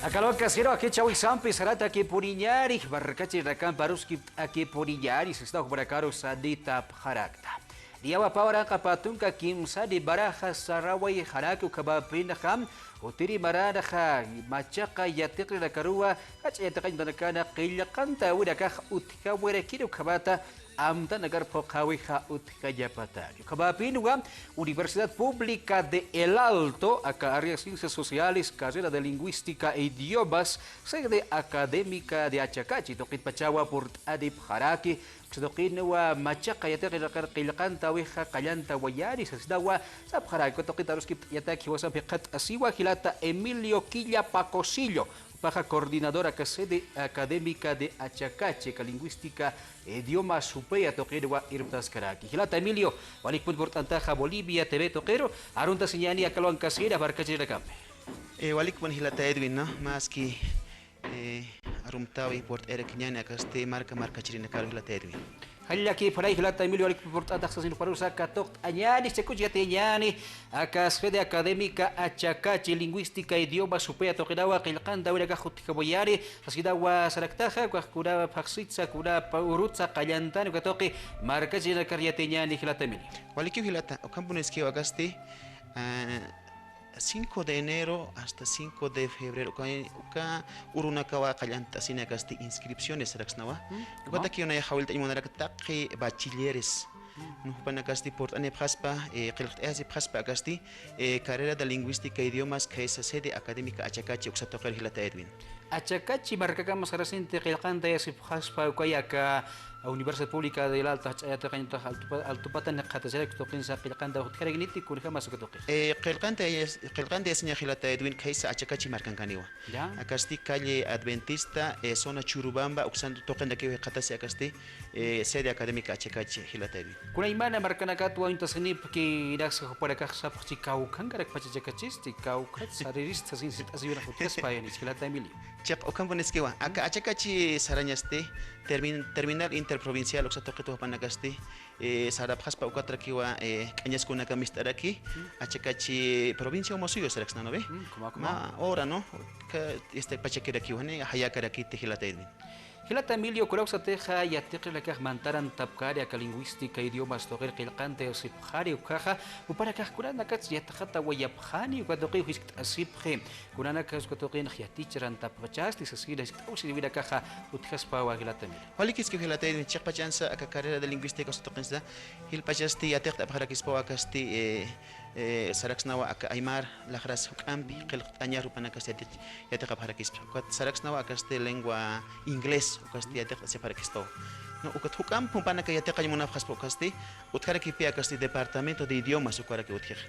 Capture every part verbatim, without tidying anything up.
Aka alwankasirux jichhawisampi saratakipuñäni, markachirinakam aruskipt'akipuñäni, sisna jumanakaru sanitapxarakta. Niyawa pä waranqa pä tunka kimsani maraxa sarawayxaraki, ukhamäpinxa jutiri maranxa machaqa yatiqirinakaruwa, jach'a yatiqañ amtanakana qillqantäwinakax utjawayarakini, ukhamata amtanakar phuqhäwixa utjañapataki. Ukhamäpinwa Universidad Pública de El Alto, aka área de Ciencias Sociales, carrera de Lingüística e Idiomas, sede académica de Achacachi, tuqitpachawa purt'anipxaraki, uksa tuqinwa machaqa yatiqirinakar qillqantäwixa qallantawayani sasinawa sapxaraki, uka tuqit aruskipt'añataki jiwasamp jikxatasiwa jilata Emilio Quilla Pacosillo, jupaxa coordinador aka sede académica de Achacachi, aka lingüística, e, idioma supaya tuqinwa irptaskaraki. Jilata Emilio, walikpun purt'antaxa Bolivia T V tuqiru, aruntasiñäni aka alwankasina markachirinakampi. Eh, walikpun jilata Edwin, ¿no? Maski, eh, arumtawi purt'ayarakiñäni akasti marka markachirinakaru jilata Edwin. Jallakipxaray jilata Emilio, walikpun purt'antax sasin juparusa katuqt'añäni, jichhakuch yatiyañäni, aka sede académica Achacachi, lingüística, idioma supaya tuqinawa qillqantäwinakax utjawayani sasinawa saraktaxa, ukax kuna phaxsitsa, kuna pa-, urutsa qallantani, uka tuqi markachirinakar yatiyañäni jilata Emilio. Walikiw jilata, ukhampunïskiw akasti, ah, cinco de enero hasta cinco de febrero, uka, uka urunakawa qallant'asini akasti inscripciones saraksnawa. Mm, ¿cómo? Ukatakiw nayax jawillt'añ munaraki taqi bachilleres. Mm. No, jupanakasti purt'anipxaspa, eh, qillqt'ayasipxaspa akasti, eh, carrera de lingüística e idiomas khaysa sede académica Achacachi uksa tuqir jilata Edwin. Achacachi markakama sarasinti qillqantayasipxaspa ukaya aka Universidad Pública del Alto, jach'a yatiqañ amtax Altupa-, Altupatan jikxatacharak tuqinsa qillqantaw utjarakiniti, kunjamas uka tuqi. Eh, qillqantayas-, qillqantayasiña jilata Edwin khaysa Achacachi markankaniwa. Ya. Akasti calle Adventista, eh, zona Churubamba, uksan tuqintakiw jikxatasi akasti, eh, sede académica Achacachi jilata Edwin. Kunaymana markanakat wañtasinipki inaksa jupanakax sapxchi kawkhankarakpacha Achacachisti, kawkhat sarirista sasin sit'asiwinxa utjaspa yanich jilata Emilio. Chiqa, ukhampunïskiwa, aka Achacachi sarañasti, termin-, terminal interprovincial uksa tuqit jupanakasti, eh, sarapxaspa ukatrakiwa, eh, k'añaskunaka mist'araki, Achacachi provincia Omosuyo saraksna, ¿no ve? Mm, ¿cómo, cómo? Ma, ora, ¿no? Ka, este, pachakirakiwa, ni jayakarakiti jilata Edwin. Jilata Emilio, kuna uksatixa yatiqirinakax mantarantapkäni aka lingüística, idiomas tuqir qillqantayasipxani, ukaxa, jupanakax kunanakats yatxatawayapxani, uka tuqiw jiskt'asipxi, kunanakax uka tuqinx yatichirantapxachasti sasina jiskt'awsiriwinakaxa utjaspawa jilata Emilio. Walikiskiw jilata Edwin, chiqpachansa aka carrera de lingüística uksa tuqinsa, jilpachasti yatiqt'apxarakispawa akasti, eh, eh, saraksnawa aka aymar laxras juk'ampi, qillqt'añar jupanakasti yati-, yatiqapxarakispa. Ukat saraksnawa akasti lengua inglés, ukasti yatiqt'asipxarakispawa. No, ukat juk'amp jupanaka yatiqañ munapxaspa ukasti, utjarakipï akasti departamento de idiomas ukaraki utjix.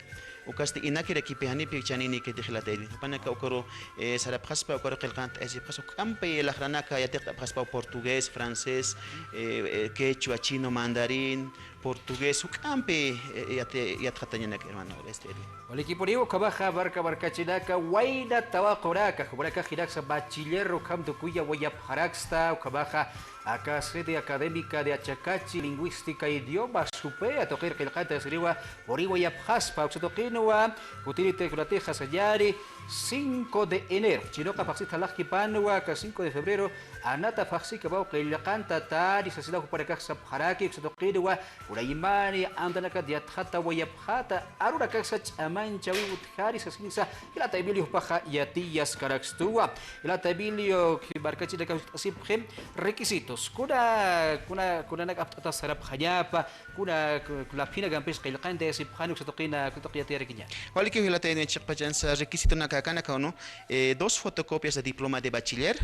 Ukasti inakirakipï janipi chaninïkiti jilata Edwin. Jupanaka ukaru, eh, sarapxaspa, ukaru qillqant'ayasipxaspa, juk'ampi laxranaka yatiqt'apxaspa portugués, francés, eh, eh, quechua, chino, mandarín, portugués, juk'ampi, eh, yati-, yatxatañanak, hermano, este, Edwin. Walikipuniw ukhamaxa marka markachinaka, wayna tawaqunaka, jumanakax inaksa bachiller ukham tukuyawayapxaraksta, ukhamaxa aka sede académica de Achacachi, lingüística, idioma supaya tuqir qillqantayasiriwa puriwayapxaspa, uksa tuqinwa, kutirit kunatixa sañäni cinco de enero, chinoqa phaxsit jalaqkipanwa aka cinco de febrero, anata phaxsikamaw qillqantatani sasinaw jupanakax sapxaraki, uksa tuqinwa, kunaymani amtanakat yatxatawayapxäta, arunakaksa ch'amanchawiw utjani sasinsa, jilata Emilio jupaxa yatiyaskarakstuwa. Jilata Emilio, markachinakax jiskt'asipxi requisitos. Kuna, kuna, kunanak apt'ata sarapxañapa, kuna, ku-, laphinakampis qillqantayasipxani uksa tuqina, uksa tuqi yatiyarakiñäni. Walikiw jilata Edwin, chiqpachansa requisitonaka akanakaw, ¿no? Eh, dos fotocopias de diploma de bachiller,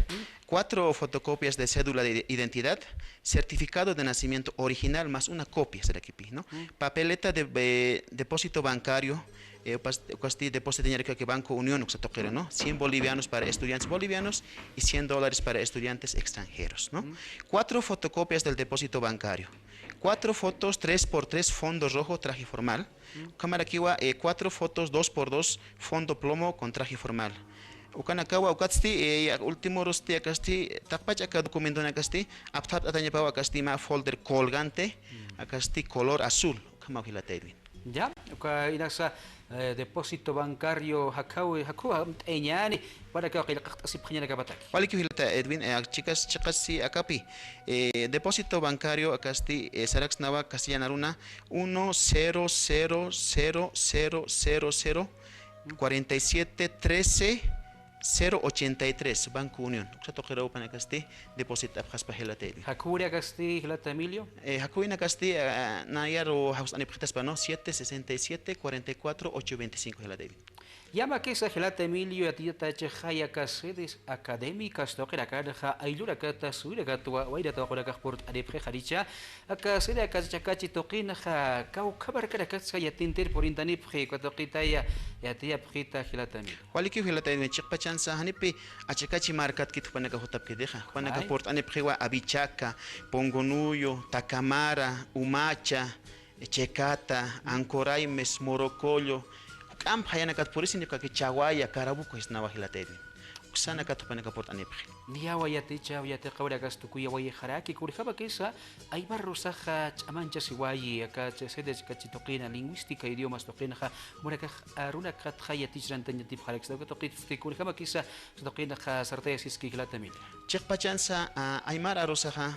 cuatro fotocopias de cédula de identidad, certificado de nacimiento original más una copia, sarakipï, ¿no? Papeleta de, eh, depósito bancario, eh, upas-, ukasti depositañarakï Banco Unión, uksa tuqiri, ¿no? Cien bolivianos para estudiantes bolivianos y cien dólares para estudiantes extranjeros, ¿no? Cuatro fotocopias del depósito bancario. Cuatro fotos, tres por tres, fondo rojo, traje formal. Ukhamarakiwa, eh, cuatro fotos, dos por dos, fondo plomo con traje formal. Ukanakawa, ukatsti, eh, ya, último rusti, akasti, taqpach aka documentonakasti, apthapt'atañapawa akasti, mä folder colgante, akasti, color azul, ukhamaw jilata Edwin. Ya, uka inaksa, eh, depósito bancario jakhawi, jakhuwa amt'ayañäni, jupanakaw qillqaqt'asipxañäni akapataki. Walikiw jilata Edwin, eh, chiqas, chiqas si akapi, eh, depósito bancario akasti, eh, saraksnawa castellana aruna, uno cero cero cero cero cero cero cuarenta y siete trece cero ochenta y tres, Banco Unión. Uksa tuqiruw jupanakasti depositapxaspa jilata Edwin. Jakhuwinakasti jilata Emilio. Eh, jakhuwinakasti, ah, nayaru jawst'anipxitaspa, ¿no? Siete sesenta y siete cuarenta y cuatro ocho veinticinco jilata Edwin. Yamakisa jilata Emilio, yatiyatachixaya aka sedes académicas tuqinakanxa, ayllunakat, suwinakat, wa-, wayna tawaqunakax purt'anipxi, janicha aka sede aka Chakachi tuqinxa, kawkha markanakatsa yatintir purintanipxi, uka tuqitaya yatiyapxita jilata Emilio. Walikiw jilata Edwin, chiqpachansa janipi Achakachi markatkit jupanakax jutapkitixa. Jupanakax purt'anipxiwa Avichaca, Pongonuyo, Tacamara, Umacha, Checata, Ancoraimes, Morocollo, juk'amp jayanakat purisinipkaki Chawaya, Carabuco sisnawa jilata Edwin. Uksanakat jupanakax purt'anipxi. Niyawa yatichaw, yatiqawinakas tukuyawayxaraki, kunjamakisa aymar arusaxa ch'amanchasiwayi, aka sede Chakachi tuqina, lingüística, idiomas tuqinxa, jumanakax arunakatxa yatichirantañatipxarakista, uka tuqitsti kunjamakisa tuqinxa sartayasiski jilata Emilio. Chiqpachansa, ah, aymar arusaxa,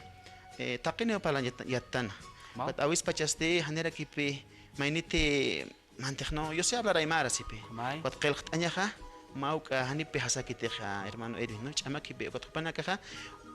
eh, taqiniw parlañ yat-, yattana. Ukat awispachasti janirakipi mayniti mantix, ¿no? Yo sé hablar aymara, sipi. Ukat qillqt'añaxa, mä juk'a janipi jasakitixa, hermano Edwin, ¿no? Ch'amakipi, ukat jupanakaxa,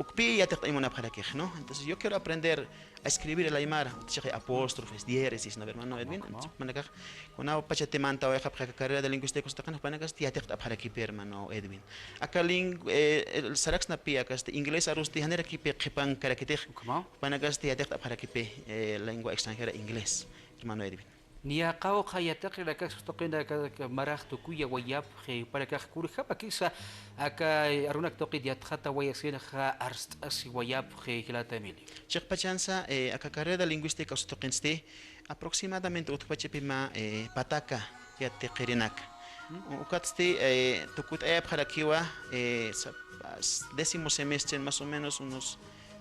ukpi yatiqt'añ munapxarakix, ¿no? Entonces, yo quiero aprender a escribir el aymara, utjachixi apóstrofes, diéresis, ¿no, hermano Edwin? Entonces, jupanakax, kunapachati mantawayxapxi aka carrera de lingüística tuqin, jupanakasti yatiqt'apxarakipi, hermano Edwin. Aka ling-, eh, el saraksnapi, akasti inglés arusti janirakipi qhipankarakitix. Jupanakasti yatiqt'apxarakipi, eh, lengua extranjera, inglés, hermano Edwin. Niya qawqha yatiqinakax tuqinakax marax tukuyawayapxi, jupanakax kunjamakisa aka arunak tuqit yatxatawayasinxa arst'asiwayapxi jilata Emilio. Chiqpachansa, eh, aka carrera lingüística tuqinsti, aproximadamente utjpachapi mä, eh, pataka yatiqirinaka. Ukatsti, eh, tukutt'ayapxarakiwa, eh, sa-, as-, décimo semestre más o menos unos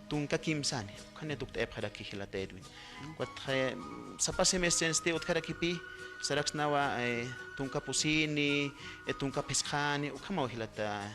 tunka kimsani, ukhamat tukt'ayapxaraki jilata Edwin. Ukat, eh, sapa semestrensti utjarakipi, saraksnawa, eh, tunka pusini, eh, tunka phisqani, ukhamaw jilata,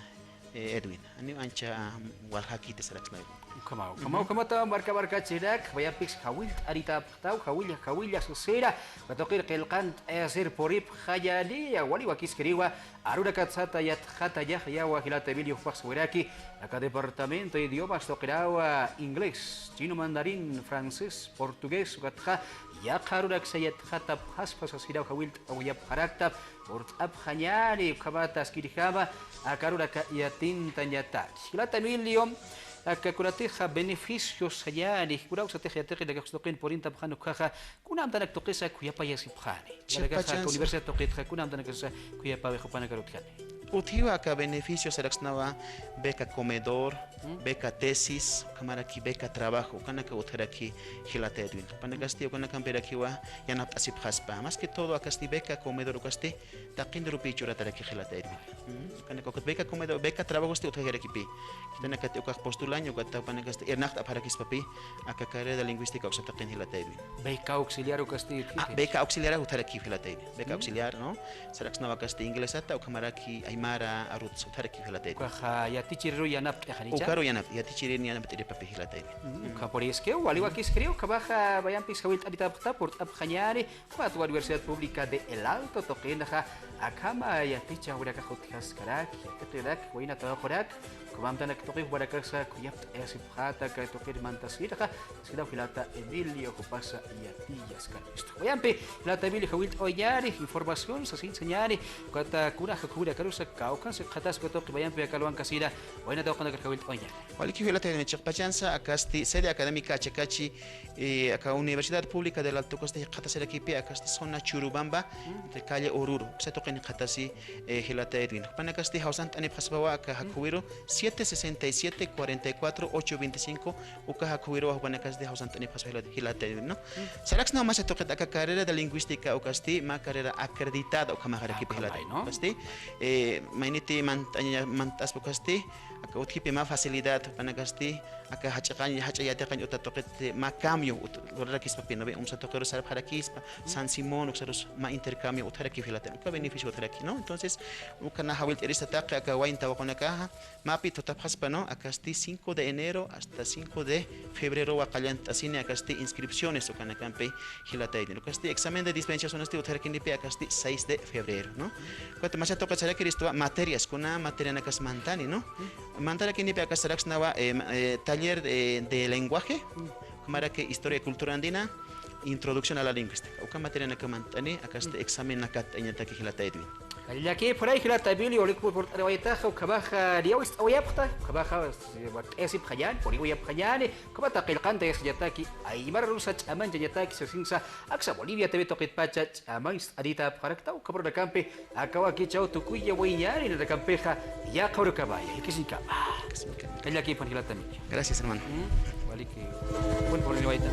eh, Edwin. Janiw ancha waljakiti saraksnawa. Ukhamaw, ukhamaw, ukhamata marka markachinak, wayampis jawillt'aritapxtaw, jawilla, jawilla susira, uka tuqir qillqant'ayasir puripxañäni, wali wakiskiriwa, arunakat sata yatxatañax yawa jilata Emilio, jupax suwiraki, aka departamento idiomas tuqirawa, inglés, chino mandarín, francés, portugués, ukatxa yaqha arunaksa yatxatapxaspa sasinaw jawillt'awayapxarakta, purt'apxañäni, ukhamata askirjama, aka arunaka yatintañataki. Jilata Emilio, aka kunatixa beneficios sañäni, kuna uksatix yatiqinakax tuqin purintapxani ukhaxa, kuna amtanak tuqisa khuyapayasipxani. Chiqpachansa. Universidad tuqitxa, kuna amtanakasa khuyapäwix jupanakar utjani. Utjiwa aka beneficio saraksnawa beca comedor, beca tesis, ukhamaraki beca trabajo, ukanaka utjaraki jilata Edwin. Jupanakasti ukanakampirakiwa yanapt'asipxaspa. Más que todo akasti beca comedor ukasti taqin rupi churataraki jilata Edwin. Ukanaka ukat beca comedor, beca trabajosti utjajirakipi. Khitinakati ukax postulaña, ukat jupanakasti irnaqt'apxarakispapi, aka carrera lingüística uksa taqin jilata Edwin. Beca auxiliar ukasti. Ah, beca auxiliar utjaraki jilata Edwin. Beca auxiliar, ¿no? Saraksnawa akasti inglesata, ukhamaraki aymara arut utjaraki jilata Edwin. Ukaxa yatichiriru yanapt'ayaxanicha. Ukaru yanap, yatichirin yanapt'iripapi jilata Edwin. Ukhampuriskiw, wali wakiskiriw, ukhamaxa wayampis jawillt'aritapxta, purt'apxañäni, Cuatro Universidad Pública de El Alto tuqinxa, akhama yatichäwinakax utjaskaraki, yatiqinaka, wayna tawaqunaka, ukham amtanak tuqi jupanakasa khuyapt'ayasipxäta, aka tuqir mantasinxa, sasinaw jilata Emilio jupasa yatiyaskanistu. Wayampi, jilata Emilio jawillt'awayañäni, información sasin sañäni, ukata kuna jakhuwinakarusa kawkhan sikxataspa tuqi wayampi aka alwankasina, wayna tawaqunakar jawillt'awayañäni. Walikiw jilata Edwin, chiqpachansa, akasti sede académica Achakachi, eh, aka Universidad Pública del Alto ukasti jikxatasirakipi, akasti zona Churubamba, entre calle Oruro. Uksa tuqin qhatasi, eh, jilata Edwin. Jupanakasti jawsant'anipxaspawa aka jakhuwiru siete sesenta y siete, cuarenta y cuatro, ocho veinticinco, uka jakhuwiruwa jupanakasti jawsant'anipxaspa jila-, jilata Edwin, ¿no? Saraksnaw masa tuqit aka carrera de lingüística ukasti, mä carrera acreditada ukhamaxarakipï jilata Edwin. ¿No? Ukasti, eh, mayniti mant'aña-, mant'aspa ukasti, aka utjipi mä facilidad, jupanakasti, aka jach'a qañ, jach'a yatiqañ uta tuqit, eh, mä cambio, ut-, lurarakispapï, ¿no ve? UNSA tuqiru sarapxarakispa, San Simón, uksarus mä intercambio utjarakipï jilata Edwin, uka beneficio utjaraki, ¿no? Entonces, uka na jawillt'irista taqi aka wayn tawaqunakaxa, mäpi thutapxaspa, ¿no? Akasti cinco de enero hasta cinco de febrerowa qallt'asini akasti inscripciones ukanakampi jilata Edwin. Ukasti examen de dispensacionesti utjarakinipï akasti seis de febrero, ¿no? Ukat masa tuqit sarakiristwa materias, kuna materianakas mantani, ¿no? Mantarakinipï akas saraksnawa, eh, ma-, eh, taller de, de lenguaje, ukhamaraki historia y cultura andina, introducción a la lingüística. Uka materianaka mantani, akasti examen nakatt'añataki jilata Edwin. Jallallakïpxaray jilata Emilio, walik purt'ariwaytaxa, ukhamaxa niyawist'awayapxta, ukhamaxa, eh, wakt'ayasipxañäni, puriwayapxañäni, ukhamata qillqantayasañataki, aymar arusa ch'amanchañataki, sasinsa, aksa Bolivia T V tuqitpacha ch'amancht'anitäpxarakta, ukhamarunakampi, aka wakichäw tukuyawayañäni, nanakampixa, yaqha urukamaya, jikisiñkama. Jallallakïpxan jilata Emilio. Gracias, hermano. Mm, waliki, pun puriniwayta.